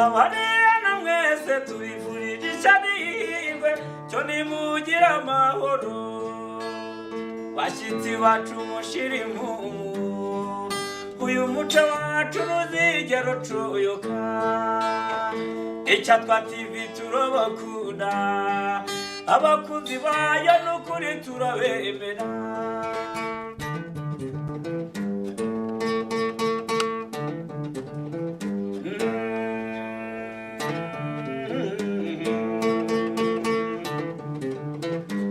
Abariya na mwese tubifurije ishya n'ihirwe, cyo nimugire amahoro. Bashyitsi bacu, mushira impumu, uyu muco wacu ntuzigera ucuyuka. Icyatwa TV turabakunda, abakunzi bayo n'ukuri turabemera.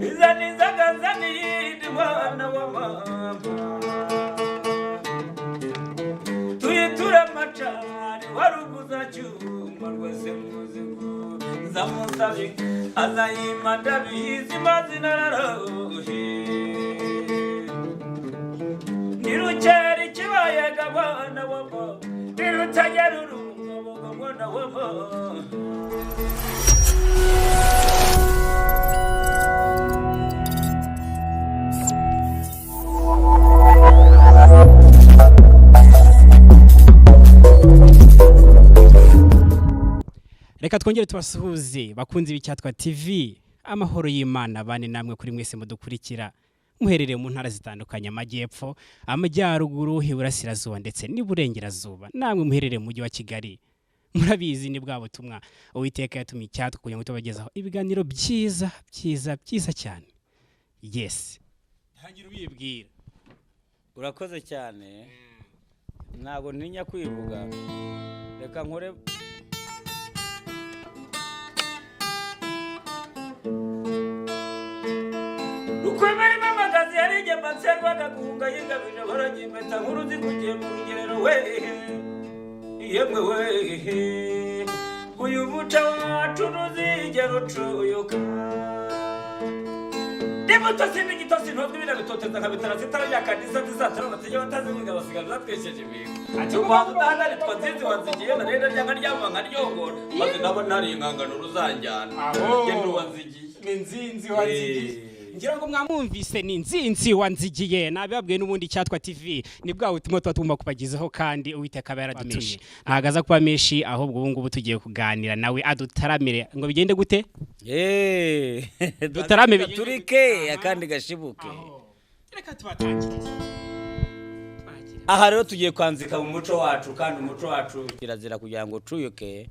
Izani inzaga nzani yindi, mwana wa mama, tuyiture amacari waruguza cyuma rwose muzigo nzamusabe azayima, ndabizi mazina nararohe nirukera ikibayaga, mwana wa mama, nirutagera urungobogo, mwana wa mama. Reka twongere tubasuhuze, bakunze b'Icyatwa TV. Amahoro y'Imana bane namwe kuri mwese mudukurikira muherereye mu ntara zitandukanye: amajyepfo, amajyaruguru, iburasirazuba ndetse n'iburengerazuba, namwe muherereye mu mujyi wa Kigali. Murabizi, ni bwa butumwa Uwiteka yatumye Icyatwa kugira ngo tubagezaho ibiganiro byiza byiza byiza cyane. Yes, ntangira ubibwira. Urakoze cyane, ntabwo ntinya kwivuga. Reka nkore. Rukwemera amagazi yarigematse rwagagunga, yingabije baragiye impeta nkuru zikugiye mu rugerero wehe, yemwe wehe, uyu muco wacu ntuzigera ucuyuka. Niba sindi igitosi ntozwe binabitoteza nka bitara zitara kanisa zizatara abategeka batazivuga basigaye zatwesheje imihigo. Ati umuhanzi udahanaritswa Nzinzi wanzigiye, narenda rya nkaryama nkaryongora, maze naba ntari inkangano ruzanjyana. Aho. Genda uwanzigiye. Ni Nzinzi Wanzigiye. Ngira ngo mwamwumvise, ni Nzinzi Wanzigiye. Nabibabwiye n'ubundi, Icyatwa TV ni bwa butumwa tuba tugomba kubagezaho, kandi Uwiteka aba yaradutumye. Ntabwo aza kuba menshi, ahubwo ubu ngubu tugiye kuganira nawe adutaramire. Ngo bigende gute? Dutarame bigende. Turike akandi gashibuke. Reka tubatangirize. Aha rero tugiye kwanzika mu muco wacu, kandi umuco wacu kirazira kugira ngo ucuyuke.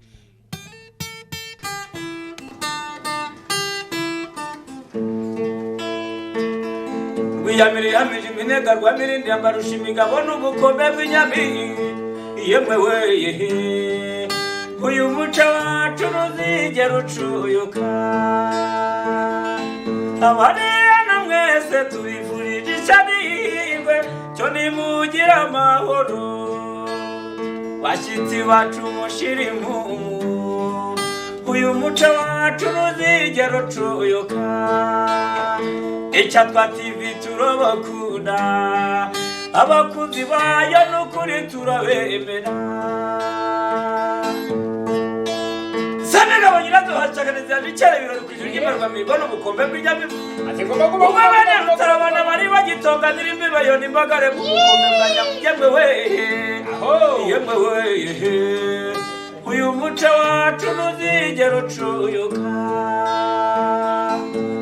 Rwiyamira ihamije iminega rwa mirindi, yambarusha imigabo n'ubukombe bw'inyami. Yemwe weye, uyu muco wacu ntuzigera ucuyuka. Abariya na mwese tubifurije ishya n'ihirwe, cyo nimugire amahoro. Bashyitsi bacu, mushira impumu, uyu muco wacu ntuzigera ucuyuka. Icyatwa TV turabakunda, abakunzi bayo n'ukuri turabemera. Sanega nyirazo hacaganiza bicare ibirori ku ijuru ry'imarwamigo n'ubukombe bw'inyamibu. Ubwo bene Rutarabana bari bagitonganira imbiba yona imbagare mu bukombe bwa Nyamugemwe wehe, yemwe wehe, uyu muco wacu ntuzigera ucuyuka.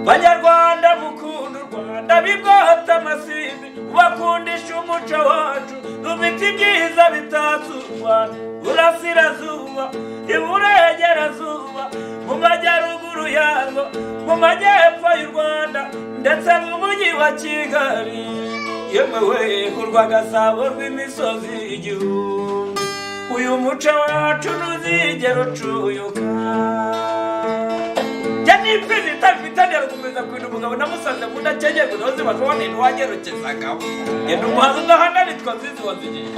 Banyarwanda mukunda u Rwanda, bibwota amasimbi, ubakundisha umuco wacu. Dufite ibyiza bitatse u Rwanda: burasirazuba, iburengerazuba, mu majyaruguru yarwo, mu majyepfo y'u Rwanda, ndetse mu mujyi wa Kigali. Yemwe we, urwa Gasabo rw'imisozi igihumbi, uyu muco wacu ntuzigera ucuyuka. Jya n'imfizi itabifitanye rukomeza kurinda umugabo namusanze mu ndakenyerwa nawe zibashobora ntiwagerekezagaho. Genda umuhanzi udahananitwa Nzizi Wanzigiye.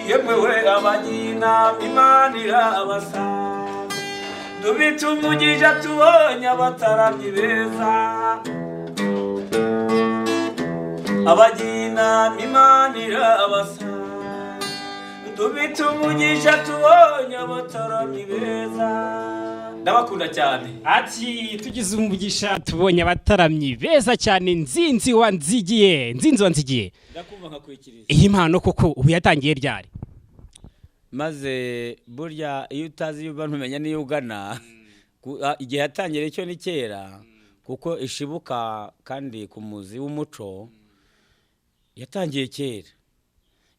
Yemwe we, abagiye inama Imana irabasanga, dubite umugisha tubonye abataramyi beza. Abagiye inama Imana irabasanga, dubite umugisha tubonye abataramyi beza. Ndabakunda cyane. Ati tugize umugisha tubonye abataramyi beza cyane. Nzinzi Wanzigiye, Nzinzi Wanzigiye. Ndakumva nkakwikiriza. Iyi mpano koko ubu yatangiye ryari? Maze burya iyo utazi iyo uba ntumenya n'iyo ugana. Igihe yatangiriye cyo ni kera, kuko ishibuka kandi ku muzi w'umuco yatangiye kera,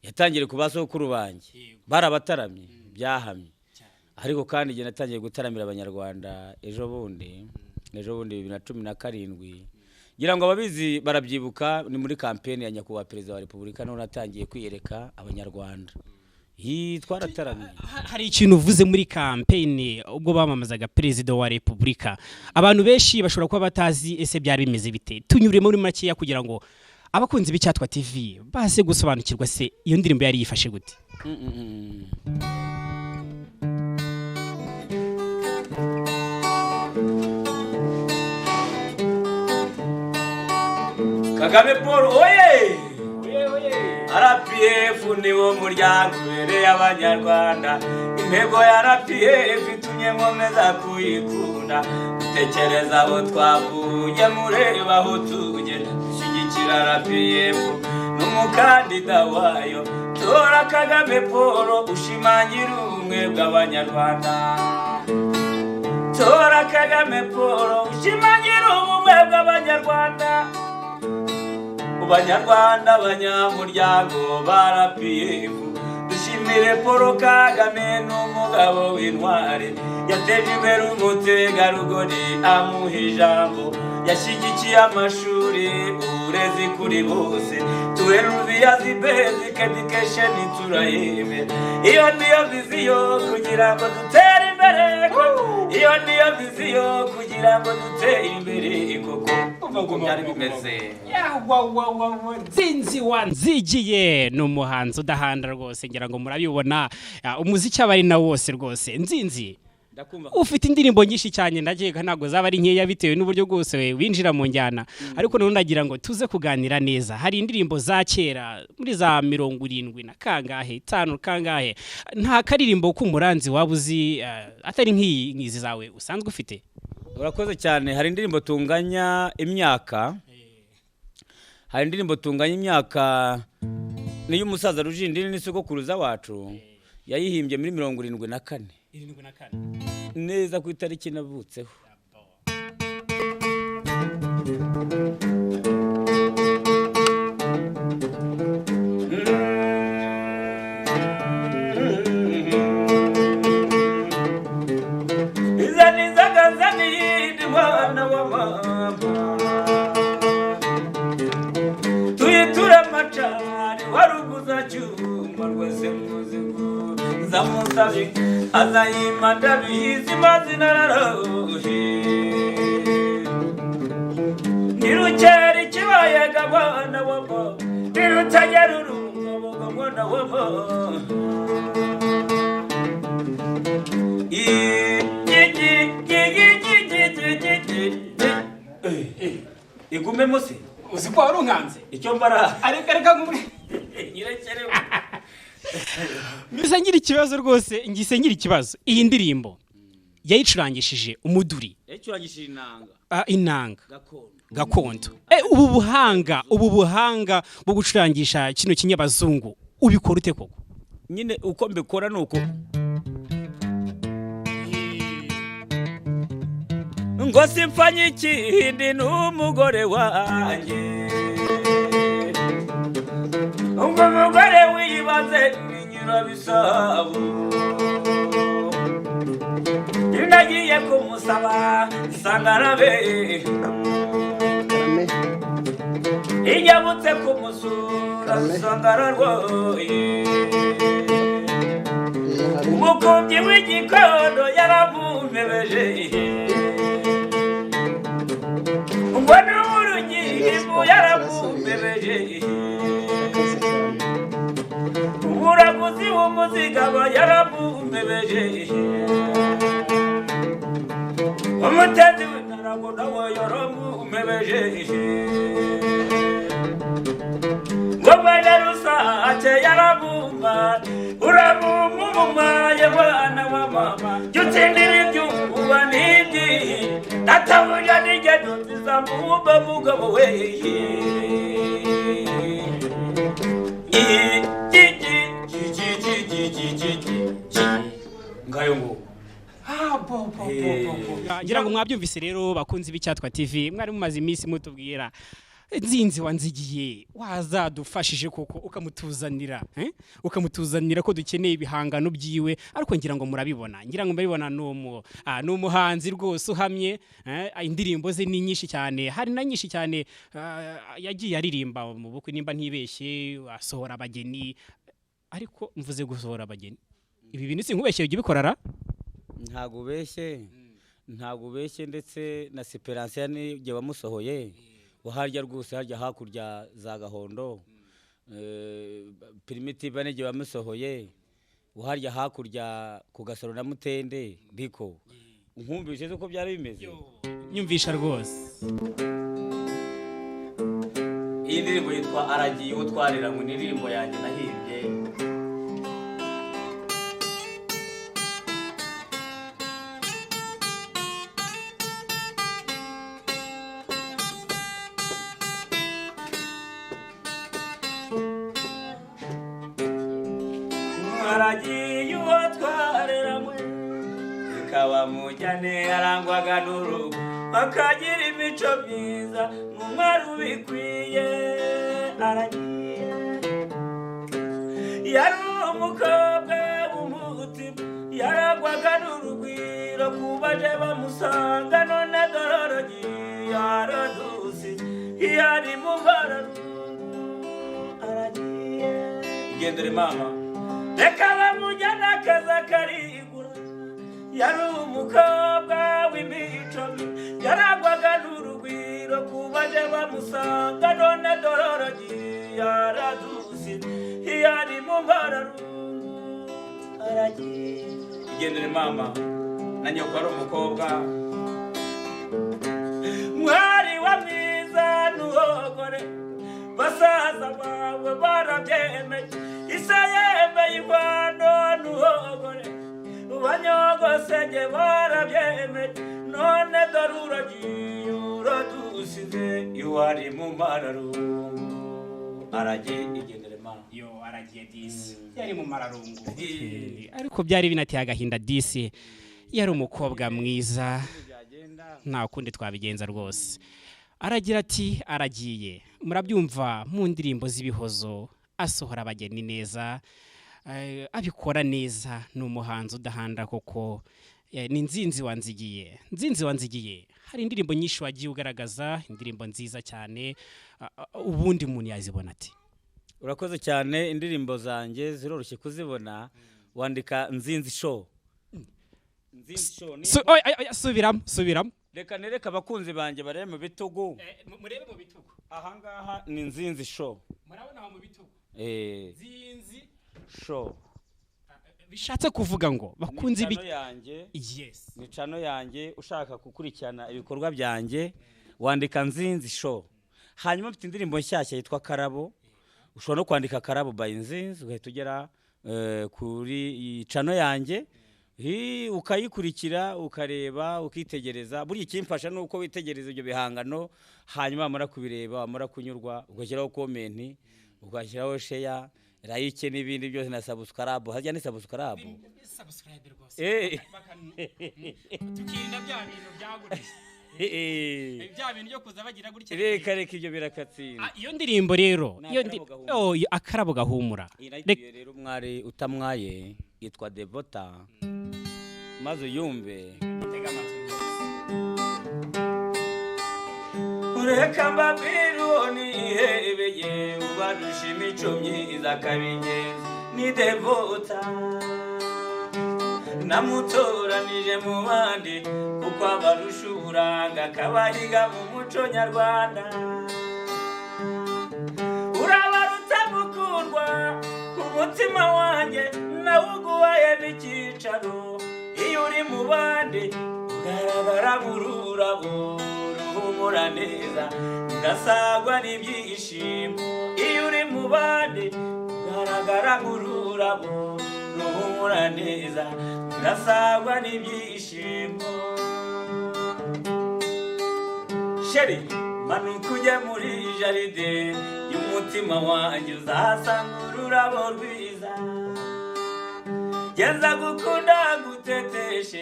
yatangiriye ku basokuru banjye. Barabataramye byahamye. Ariko kandi igihe natangiye gutaramira Abanyarwanda ejo bundi, ejo bundi 2017, ngira ngo ababizi barabyibuka, ni muri campaign ya Nyakubahwa Perezida wa Repubulika niho natangiye kwiyereka Abanyarwanda. Hi, twarataramye. Hari ikintu uvuze muri campaign ubwo bamamazaga Perezida wa Repubulika, abantu benshi bashobora kuba batazi. Ese byari bimeze bite? Tunyure muri makeya kugira ngo abakunzi b'Icyatwa TV baze gusobanukirwa. Se iyo ndirimbo yari yifashe gute? Kagame Paul oye! RPF niwo muryango ubereye Abanyarwanda. Intego ya RPF itumye nkomeza kuyikunda. Dutekereza aho twavuye, mureba aho tugera. Dushyigikira RPF n'umukandida wayo. Tora Kagame Paul, ushimangira ubumwe bw'Abanyarwanda. Tora Kagame Paul, ushimangira ubumwe bw'Abanyarwanda. Banyarwanda, abanyamuryango ba RPF, dushimire Paul Kagame n'umugabo w'intwari. Yateje imbere umutegarugori, amuha ijambo, yashyigikiye amashuri, uburezi kuri bose. 12 years basic education turayemera. Iyo niyo vision kugira ngo dutere imbere, iyo niyo vision kugira ngo dutere imbere koko, uko byari bimeze. Nzinzi wa Nzigiye ni umuhanzi udahanda rwose, ngira ngo murabibona. Umuziki aba ari na wose rwose. Nzinzi, Ndakumva. ufite indirimbo nyinshi cyane, ndakeka ntabwo zaba ari nkeya bitewe n'uburyo bwose winjira mu njyana, ariko noneho ndagira ngo tuze kuganira neza. Hari indirimbo za kera muri za 70 na kangahe, itanu kangahe. Nta karirimbo k'umuranzi waba uzi, atari nk'iyi nk'izi zawe usanzwe ufite? Urakoze cyane. Hari indirimbo tunganya imyaka, hari indirimbo tunganya imyaka, niyo umusaza Rujindiri n'isogokuruza wacu yayihimbye muri 74. 74. Neza ku itariki navutseho. Izani nzaga niyindi mwana wa mama, tuyiture amacari waruguza cyuma rwese muzigo nzamusabi azayima ndabizi mazina nararohe nirukera ikibayaga mwana wa mama, nirutagera urungobogo mwana wa mama. Igumemo se. Uzi ko wari unkanze? Icyo mbara. Areka, reka nkubure. Nyirekerewe. Mbese ngira ikibazo rwose, ngise ngira ikibazo. Iyi ndirimbo yayicurangishije umuduri? Yacurangishije inanga. Inanga. Gakondo. Gakondo. Ubu buhanga bwo gucurangisha kino kinyabazungu ubikora ute koko? Nyine uko mbikora ni uko ngo simfanye ikindi n'umugore wanjye, ngo umugore wiyibaze ni Nyirabisabo. Nagiye kumusaba nsanga arabe, inyabutse kumusura nsanga ararwaye. Umukumbyi w'igikondo yaramumpebeje, ngo n'urugimu yaramumpebeje, umuraguzi w'umuzigaba yaramumpebeje, umutetsi w'intarago nawe yaramumpebeje, ngo mwene rusake yarabumba urabumumumaye mwana wa mama, jya utsindira ibyuba n'ibyi databuja n'ingendo nziza mumba mugabo we. I, gi, gi, gi, gi, gi, gi, gi, gi. Ngayo nguko. Ah, bo bo bo bo bo. Ngira ngo mwabyumvise rero, bakunzi b'Icyatwa TV, mwari mumaze iminsi mutubwira Nzinzi wanzigiye, wazadufashije koko ukamutuzanira, eh? Ukamutuzanira ko dukeneye ibihangano byiwe. Ariko ngira ngo murabibona, ngira ngo murabibona, ni umuhanzi rwose uhamye, eh? Indirimbo ze ni nyinshi cyane, hari na nyinshi cyane yagiye aririmba mu bukwe, nimba ntibeshye asohora abageni. Ariko mvuze gusohora abageni, ibi bintu sinkubeshye, ujya ubikora ra? Ntabwo ubeshye, ntabwo ubeshye. Ndetse na Siperansiya n'igihe wamusohoye harya rwose, harya hakurya za Gahondo, Primitive n'igihe wamusohoye harya hakurya ku Gasoro na Mutende. Biko nkumvise uko byari bimeze. Nyumvisha rwose. Iyi ndirimbo yitwa "Aragiye Utwarira", ngo ni indirimbo yanjye nahimbye. Aragiye uwatwarira mwe, bikaba mujyane, arangwaga n'urugo, akagira imico myiza, n'umwari ubikwiye. Aragiye, yari umukobwa w'umutima, yarangwaga n'urugwiro ku baje bamusanga. None dororogiye, aradusi yari mu mararungu. Aragiye, igendere mama, reka bamujyane akaza karigura. Yari umukobwa w'imico, yarangwaga n'urugwiro ku baje bamusanga. None dororogiye, aradusi yari mu mararungu. Aragiye, igendere mama, na nyoko ari umukobwa. Mwari wa mwiza, ntuhogore, basaza bawe barabyemeye, isa yemeye inkwano. Ntuhogore, banyogosenge barabyemeye. None dore uragiye, uradusize, iwari mu mararungu. Aragiye, igendere mama. Yo, aragiye disi, yari mu mararungu. Ariko byari binateye agahinda disi, yari umukobwa mwiza. Nta kundi twabigenza rwose. Aragira ati aragiye, murabyumva mu ndirimbo z'ibihozo, asohora abageni neza, abikora neza, ni umuhanzi udahanda koko. Ni Nzinzi Wanzigiye. Nzinzi Wanzigiye, hari indirimbo nyinshi wagiye ugaragaza, indirimbo nziza cyane. Ubundi umuntu yazibona ati? Urakoze cyane. Indirimbo zanjye ziroroshye kuzibona, wandika Nzinzi Show, Nzinzi Show ni Oya, oya, oya, subiramo, subiramo. Reka nereke abakunzi banjye barebe mu bitugu. Murebe mu bitugu. Ahangaha ni Nzinzi Show. Murabona aho mu bitugu? Nzinzi Show. Bishatse kuvuga ngo bakunze ni ibi channel yanjye. Ni channel yanjye. Ushaka gukurikirana ibikorwa byanjye wandika Nzinzi Show. Hanyuma mfite indirimbo nshyashya yitwa "Karabo". Ushobora no kwandika "Karabo by Nzinzi", ugahita ugera kuri iyi channel yanjye, ukayikurikira, ukareba, ukitegereza. Burya ikimfasha ni uko witegereza ibyo bihangano, hanyuma wamara kubireba, wamara kunyurwa, ugashyiraho comment, ugashyiraho share, like n'ibindi byose na subscribe. Harya ni subscribe? Subscribe rwose. Tukirinda bya bintu byagurije, bya bintu byo kuza bagira gutya. Reka reka, ibyo birakatsinda. Ah, iyo ndirimbo rero Ni iyo ndi "Akarabo Gahumura". Oh, iyo "Akarabo Gahumura". Iyi nayituye rero umwari utamwaye, yitwa Devota, maze uyumve. Tega amatwi rwose. Reka mbabwire uwo nihebeye, ubarusha imico myiza akabigenza, ni Devota. Namutoranije mu bandi kuko abarusha uburanga, akabahiga mu muco nyarwanda. Urabaruta mukundwa, umutima wanjye nawuguhaye n'icyicaro. Iyo uri mu bandi ugaragara nk'ururabo ruhumura neza, ugasagwa n'ibyishimo. Iyo uri mu bandi ugaragara nk'ururabo ruhumura neza, ugasagwa n'ibyishimo. Chérie, manuka ujye muri jardin y'umutima wanjye, uzahasanga ururabo rwiza. Geza gukunda gute.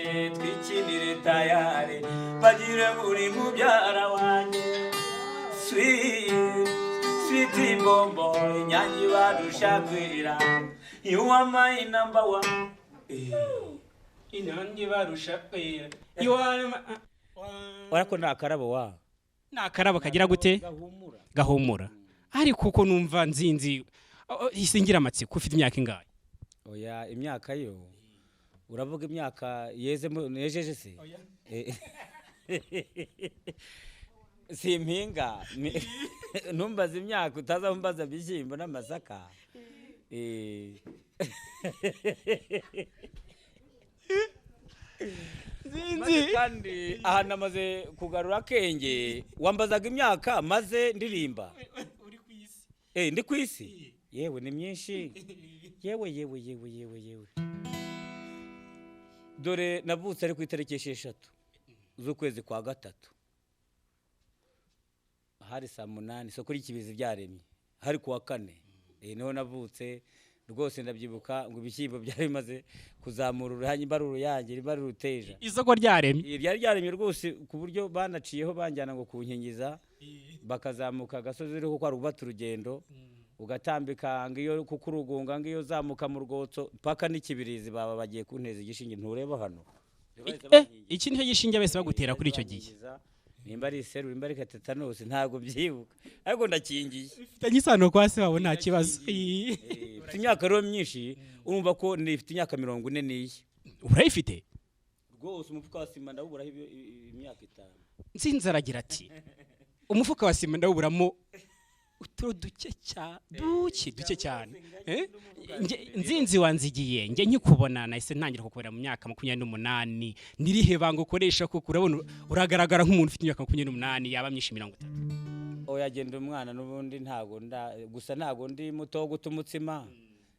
Twikinire tayari, bagire buri mubyara wanjye. Sweet, sweet bombo, inyange barusha kwira. You are my number one. Inyange barusha kwera. You are my- Warako ni akarabo wa. Ni akarabo kagira gute? Gahumura. Gahumura. Ariko uko numva Nzinzi, isingira amatsiko, ufite imyaka ingahe? Oya, imyaka yo uravuga imyaka yeze nejeje se? Simpinga. Ntumbaze imyaka, utaza mbaza ibishyimbo n'amasaka. Maze kandi aha namaze kugarura akenge, wambazaga imyaka maze ndirimba. Uri ku isi. Ndi ku isi, yewe ni myinshi, yewe yewe yewe yewe yewe. Dore navutse ari ku itariki 6 z'ukwezi kwa gatatu, hari saa 8, isoko ry'ikibizi byaremye, hari kuwa kane. Niho navutse rwose, ndabyibuka ngo ibishyimbo byari bimaze kuzamura uruyange, imba ari uruyange, imba ari uruteja. Isoko ryaremye. Ryari ryaremye rwose, ku buryo banaciyeho banjyana ngo kunkingiza, bakazamuka agasozi uriho ko rwubata urugendo, ugatambika ngiyo kuko urugunga ngiyo zamuka mu rwotso paka n'ikibirizi, baba bagiye kunteza igishinge. Ntureba hano? Iki nicyo gishinge bese bagutera kuri icyo gihe? Nimba ari iseru, nimba ari tetanosi, ntabwo byibuka, ariko ndakingiye. Bifitanye isano kwa se wabo, nta kibazo. Mfite imyaka rero myinshi, urumva ko nifite imyaka 44. Urayifite? Rwose umufuka wa sima ndawuburaho imyaka 5. Nzinzi aragira ati umufuka wa sima ndawuburamo uturo duke cyane, duke duke cyane. Nzinzi wanzigiye, njye nkikubona nahise ntangira kukubera mu myaka 28. Nirihe banga ukoresha? Kuko urabona uragaragara nk'umuntu ufite imyaka 28, yaba myinshi 30. Oya, genda umwana n'ubundi, ntago nda gusa, ntago ndi muto wo guta umutsima.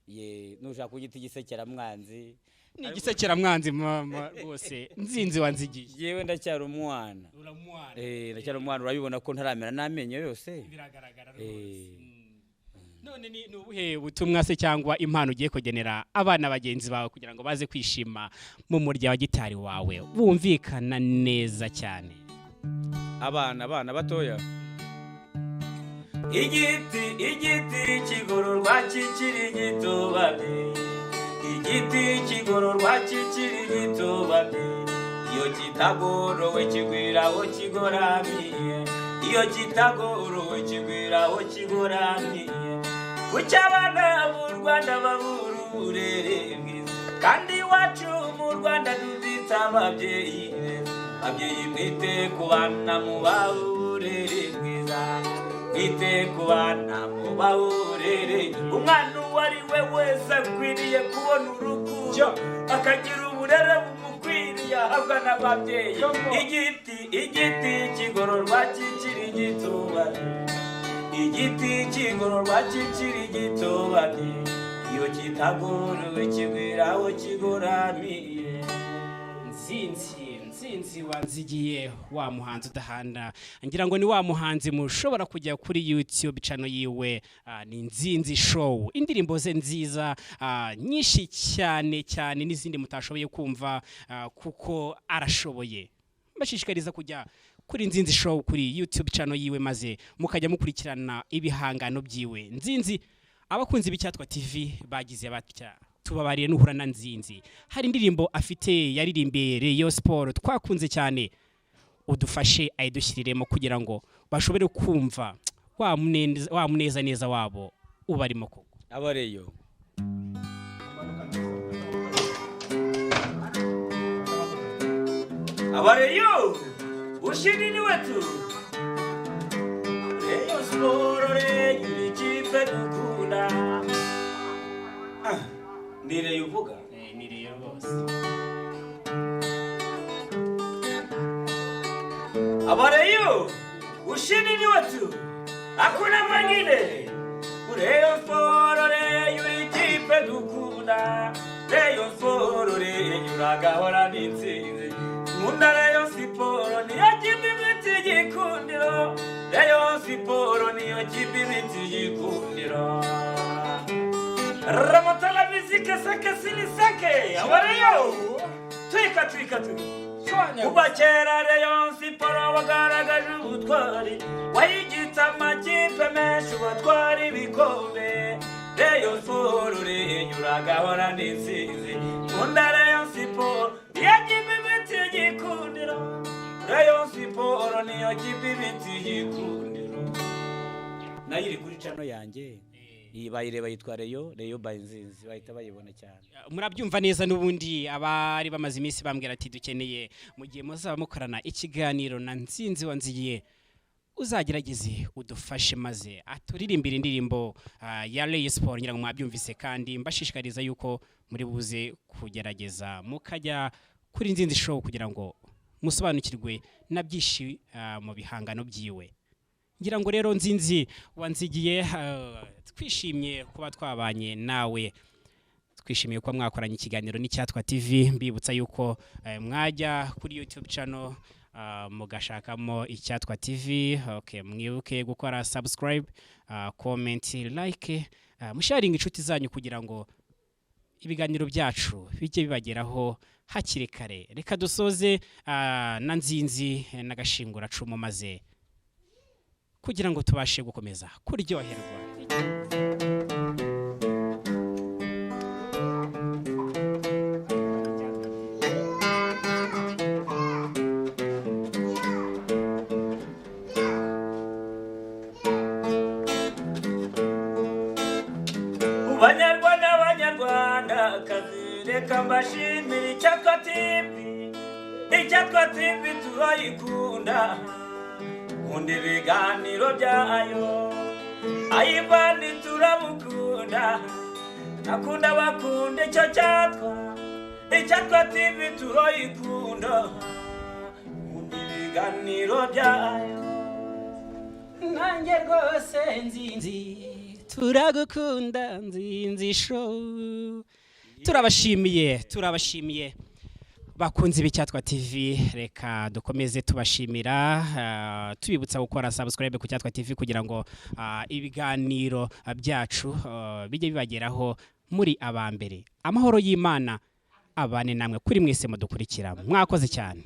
Ye, nushaka kugita igisekeramwanzi. Ni igisekeramwanzi mama rwose, Nzinzi wanzigiye. Yewe, ndacyari umwana. Uramwana. Ndacyari umwana, urabibona ko ntaramera n'amenyo yose. Biragaragara rwose. None ni ubuhe butumwa se cyangwa impano ugiye kugenera abana bagenzi bawe kugira ngo baze kwishima mu murya wa gitari wawe bumvikana neza cyane? Abana batoya. Igiti, igiti kigororwa kikiri gito babyeyi. Igiti kigororwa kikiri gito babyeyi. Iyo kitagorowe kigwira aho kigoramiye. Iyo kitagorowe kigwira aho kigoramiye. Kuki abana b'u Rwanda babura uburere bwiza, kandi iwacu mu Rwanda dufite ababyeyi beza? Ababyeyi, mwite ku bana, mubahe uburere bwiza. Mwite ku bana, mubahe uburere. Umwana uwo ari we wese akwiriye kubona urukundo, akagira uburere bumukwiriye ahabwa n'ababyeyi. Igiti, igiti kigororwa kikiri gito. Igiti kigororwa kikiri gito. Iyo kitagorowe kigwira aho kigoramiye. Nzinzi, Nzinzi wanzigiye, wa muhanzi udahanda, ngira ngo ni wa muhanzi mushobora kujya kuri YouTube channel yiwe, ni Nzinzi Show. Indirimbo ze nziza, nyinshi cyane cyane, n'izindi mutashoboye kumva, kuko arashoboye. Mbashishikariza kujya kuri Nzinzi Show kuri YouTube channel yiwe, maze mukajya mukurikirana ibihangano byiwe. Nzinzi, abakunzi b'Icyatwa TV bagize batya: tubabariye nuhura na Nzinzi, hari indirimbo afite yaririmbiye Rayon Sport twakunze cyane, udufashe ayidushyiriremo kugira ngo bashobore kumva wa muneza neza wabo ubarimo koko. Abareyo. Abareyo, ushindi ni wetu. Rayon Sport, Rayon ikipe dukunda. Ni Rayon uvuga? Ni Rayon rwose. Abareyo, ushindi ni wetu. Hakuna mwingine. Rayon Sport, Rayon ikipe dukunda. Rayon Sport, Rayon uragahora n'intsinzi. Nkunda Rayon Sport, niyo kipe imiti igikundiro. Rayon Sport niyo kipe imiti igikundiro. Ramotala mizike seke sili seke. Abareyo. Twika. Twika, twika, twika. Kuva kera Rayon Sport wagaragaje ubutwari, wayigitse amakipe menshi ubatwara ibikombe. Rayon Sport urinyura gahora n'intsinzi. Kunda Rayon Sport niyo kipe ibiti igikundiro. Rayon Sport niyo kipe ibiti igikundiro. Nayo iri kuri channel yanjye, iyi bayireba yitwa Rayon by Nzinzi, bahita bayibona cyane. Murabyumva neza. N'ubundi abari bamaze iminsi bambwira ati dukeneye mu gihe muzaba mukorana ikiganiro na Nzinzi Wanzigiye, uzagerageze udufashe maze aturirimbire indirimbo ya Rayon Sport. Ngira ngo mwabyumvise, kandi mbashishikariza yuko muri buze kugerageza mukajya kuri Nzinzi Show kugira ngo musobanukirwe na byinshi mu bihangano byiwe. Ngira ngo rero Nzinzi Wanzigiye, twishimye kuba twabanye nawe, twishimiye kuba mwakoranye ikiganiro n'Icyatwa TV. Mbibutsa yuko mwajya kuri YouTube channel mugashakamo Icyatwa TV. Okay, mwibuke gukora subscribe, comment, like, musharinga inshuti zanyu kugira ngo ibiganiro byacu bijye bibageraho hakiri kare. Reka dusoze na Nzinzi n'agashinguracumu, maze kugira ngo tubashe gukomeza kuryoherwa. Banyarwanda, banyarwandakazi, reka mbashimire Icyatwa TV. Icyatwa TV turayikunda, nkunda ibiganiro byayo. Ayivani turamukunda, nakunda bakunda icyo cyatwa. Icyatwa TV turayikunda, nkunda ibiganiro byayo. Nanjye rwose Nzinzi turagukunda. Nzinzi Show turabashimiye, turabashimiye bakunze b'Icyatwa TV. Reka dukomeze tubashimira, tubibutsa gukora subscribe ku Cyatwa TV kugira ngo ibiganiro byacu bijye bibageraho muri aba mbere. Amahoro y'Imana abane namwe kuri mwese mudukurikira. Mwakoze cyane.